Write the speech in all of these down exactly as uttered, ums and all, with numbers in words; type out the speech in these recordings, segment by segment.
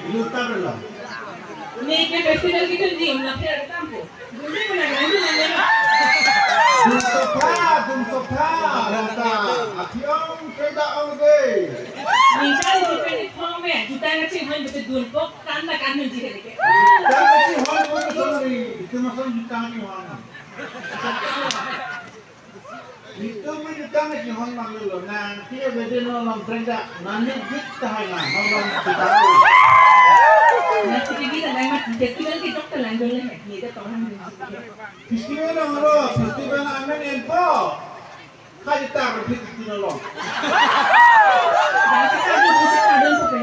Lutar lo. Neke festival kidunji, um, lapher tampo. Dunji mana, dunji mana. Dun sotha, dun sotha, lata. Aphi ong, keda ong de. Ningkan itu kan itu me, juta na cing hon betul dunpo, kan na kan nunji lagi. Juta na cing hon betul sorry. Itu masuk juta na cing hon. Itu me juta na cing hon mang lo. Nang kira bede no long trenda. Nani jit tahai na, no long juta. Na sigi kita nang mat festival ke jok telan dole hai. Ni dah tong hang. Festival lo, festival amen enpo. Kaji tar phit kiti na long. Jangan kita dun, kita dun ko pe.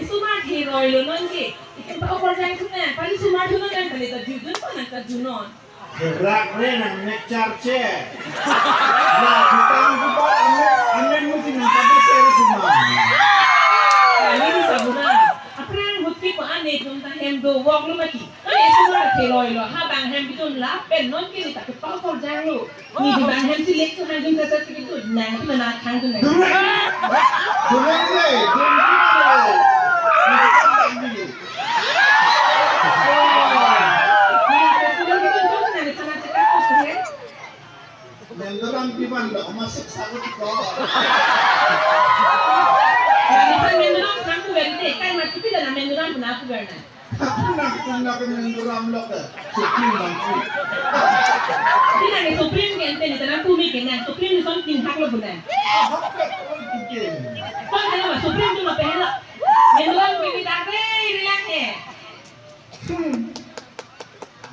Isu ma hi roi lo non ke. Ikan pa okor jang tu na, pali sumar tu na kan pali ta judun pa nang ta junon. Gerak re nang nek charche. Ya, kita ang kita amen, amen musim yang tadi seri semua. Kali ni sabuna. Aphrang hutpi ko ane tum ta hem do wok lo mati. Ane sumar ke roi lo. Ha bang hem bitun la pen non ke ni ta ke pa okor jang lo. Ni di bang hem si lek tu hang dun sasa si bitun. Nang tu na khang tu nang. Dun re. Dun re, dun re. Ni di bang hem ni. Mendoram piman lo, masuk salut ko. Aku nak, aku nak mendoram lo ke. Supreme bangsi. Supreme ke ente ni tanam tumi ke nang. Supreme ni something hak lo bulan. Ah, hak lo, oh, itu ke. Kau kenapa Supreme tu lo pehlo? Mendoram pipi tak re, rilang he. Hmm.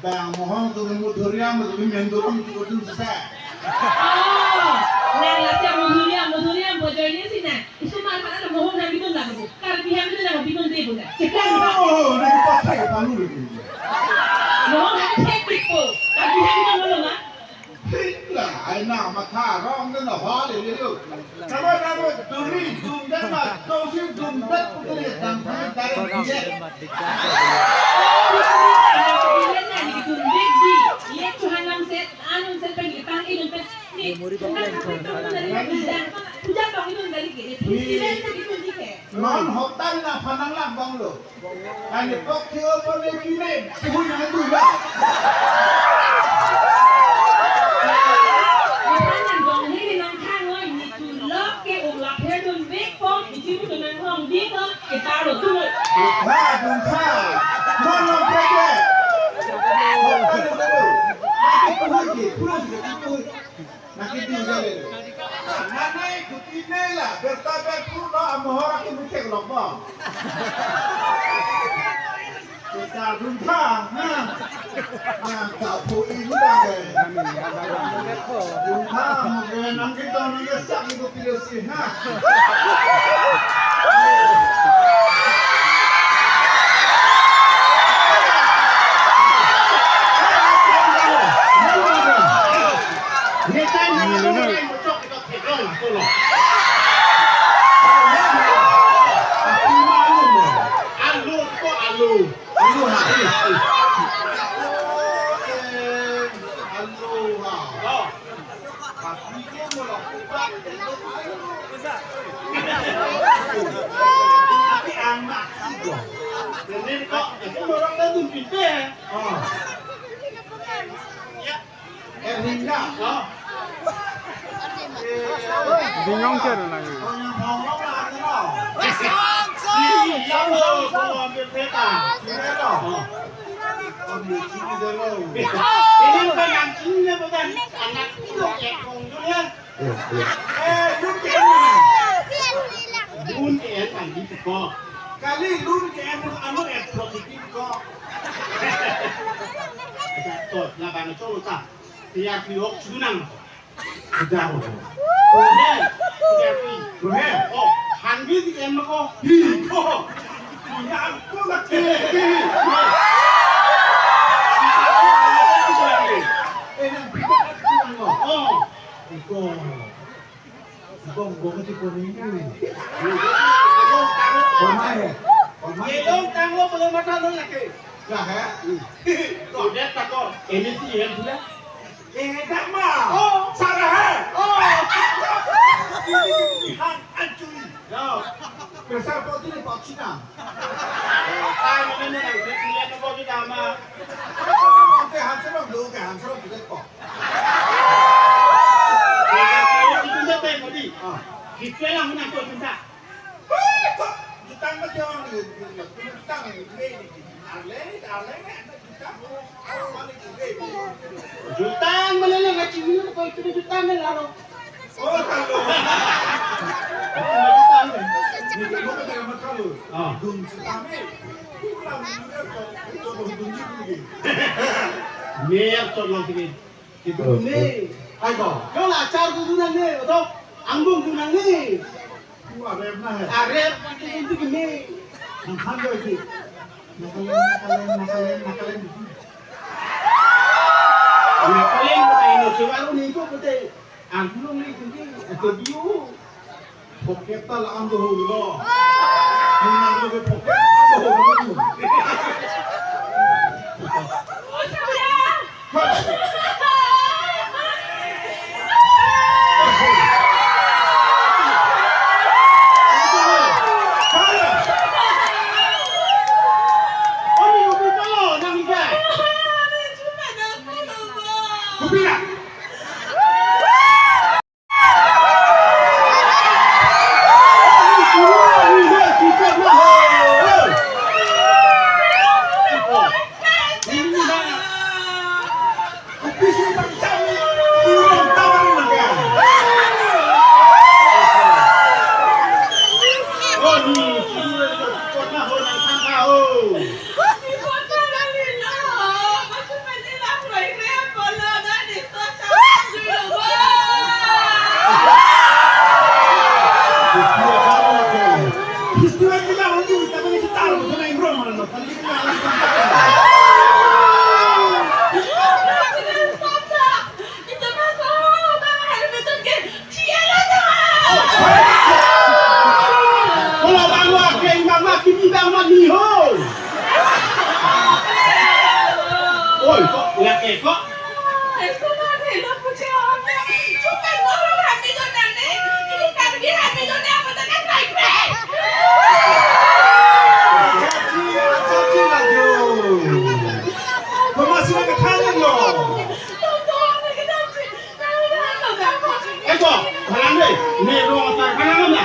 Bang mohon tu mudhuriam tu mendoram tu tu sesa. Oh, nang lasi mudhuriam, mudhuriam bojoine si nang. Isu mal mana tu mohon ham bitun lagu. Karbi ham bitun lagu bitun de bulan. Cepat. Oh, ni pakai palu ni. Mohon ham cek pipo. Karbi ham bitun lagu ma. Hei, la, ai na matha rong den na hal le le lo. Kama kama duri dum den ma, dosi dum den putri dan thang dari je. Memori problem. Non hotel na phanang lang bang lo. Ani pok thio pon le pine, puhun yang tu ya. Nang dong hini nang khang oi, ni tulok ke ulap he dun bek pon, iji mu nang hong di ko, ke paro tu lo. Duntha, duntha. Non non keke. Hotel itu. Lagi puhun ki, puhun ki, puhun. Naki tu jale. Nani kuti nela, berta berpur lo amohor aki mukhek lok bom. Kita duntha, ha? Na, kapu ini dah ke. Duntha, mau ke nang kita nang ke sak itu pilih si, ha? Alu ko alu. Alu ha. Alu ha. Tapi anak itu. Jadi kok itu orang itu pintar. Oh. Ya. Eh, Rinda. Oh. Bingong ke na lagi. Oh, yang bawang lah, ano? Song, song. Iya, lo, lo ambil peta. Iya, lo. Oh. Ambil sini dulu. Ini bukan yang sini, bukan. Anak itu yang kongjunya. Iya, iya. Eh, lun ke-en. Lun ke-en ang di ko. Kali lun ke-en ang ano et property ko. Tot, laban cholo ta. Tiap ni ok sunang. Sudah ko. Rohe, tiap ni. Rohe. Oh, hanggi ke-en ko. Hi ko. Yang ko lagi. Eh, yang bikin sunang ko. Oh. Iko. Iko, iko kati ko ni. Iko tanglo. Pamai, pamai. Ilong tanglo belum ada lo lagi. Lah, eh? Kok dia tak kok? Ini si Ian sudah. Eh, dah mah. Oh. Salah, eh? Oh. Han ancuri. Ya. Besar pot ini pot Cina. Kai mane mo nang, dia pilihan apa juga ama. Oke, Hanserong dulu, oke, Hanserong kita kok. Dia pilihan itu dia teh tadi. Ah. Kita lah menang kok cinta. Hei, kok jutang macam ni, jutang ni, ni, ni. Arle, arle, ni, anak jutang. Arle, ni, ni. Jutang mana ni, ngaji ni, kok itu jutang ni, lalu. Oh, kalau. Jutang ni. Ni, kalau kata yang kalau. Ah. Dum jutang ni. Pulang, ni, ni, ni, ni. Mer, tolong sini. Itu ni. Hai ko. Yo la achar tu tu nang ni, betul? Anggung tu nang ni. Wah, rem na hai. Arep itu itu gini. Nang kan do itu. Nakalen, nakalen, nakalen, nakalen. Nakalen, betul ini. Coba lu ni kok betul. Anggung ni itu ni. Itu dia. Pocket ta la-an dohor lo. Nang lo ke pocket ta dohor lo. Kupina. Kalau bang wak, yang bang wak, kita bang wak ni ho. Oi, kok, ya, eh, kok. Eko, halang dei. Ne rong atar halang na.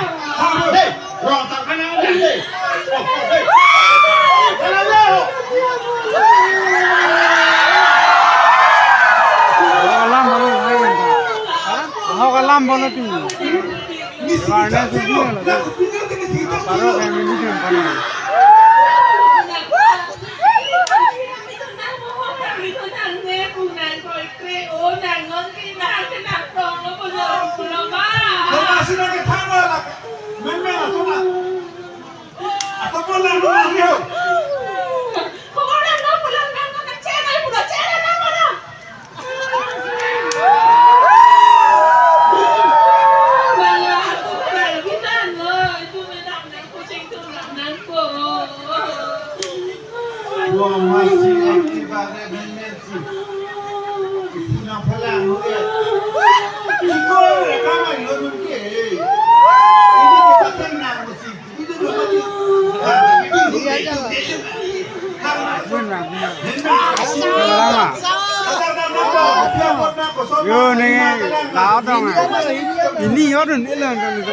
Dei, rong atar halang dei. Oh, dei. Halang dei. Alam bolo, hai. Ahok alam bolo tu. Karena tu dia lah. Baru kami ni dia kan. Wah, masih aktif ada di Messi. Punya pelang, oke. Chiko, reka mai lo nungke. Ini kita tenang, mesti. Itu dulu, mesti. Lama. Yo, ni, lao dong, ah. Ini yo dun, ilang dun.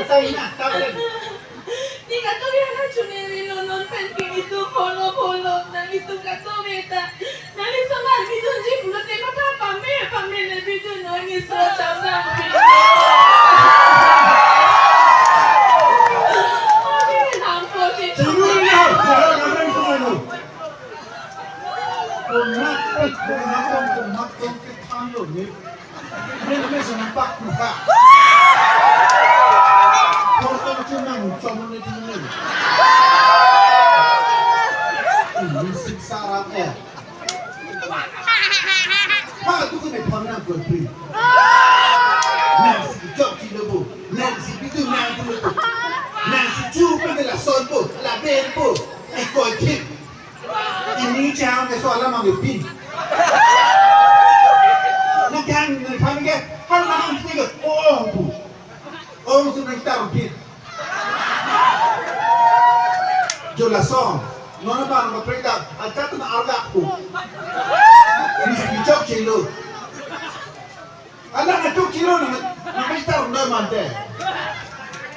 Ni katovi anak chuniri lo non pen ke itum polo polo nang itum katovi ta. Nang itum nang itum ji pulote kotha pame pame ne bidun nang itum cham nang. Nang po ji. Chuniri lo, kalau kami itu mana? Konak, konak, konak, konak, konak, ni. Ni, ni, sana pak buka. Kotor cuma cuma ni, ni. Ini siksa rakyat. Ha, tu kena pernah berperi. Nang si jok si lobo, nang si bidu nang tu lobo, nang si chu pe la son bo, la ben bo, ikoi thip. Ini chang ke soal mang pin. Nang kan nang phan ke hal nang ti ke oh bu. Ong su nang tar pin. Jo la song. Non abang nangpaprek ta, ajat na argak pu. Bis bichok chilo. Anak na chok chilo na, na minister na mante.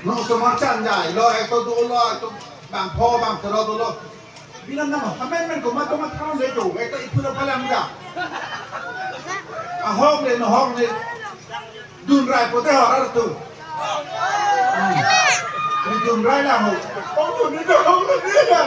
No osomar chan jai, lo ekto dolo, ekto bangpho, bangthrok dolo. Bilang nama, amendment komat komat thanon le jo, ekto ipu na palam ja. Ahok le, nohok le. Dunrai pote horar tu. Hmm. Ni dunrai la ho. Oh, ni dunrai, ni dunrai.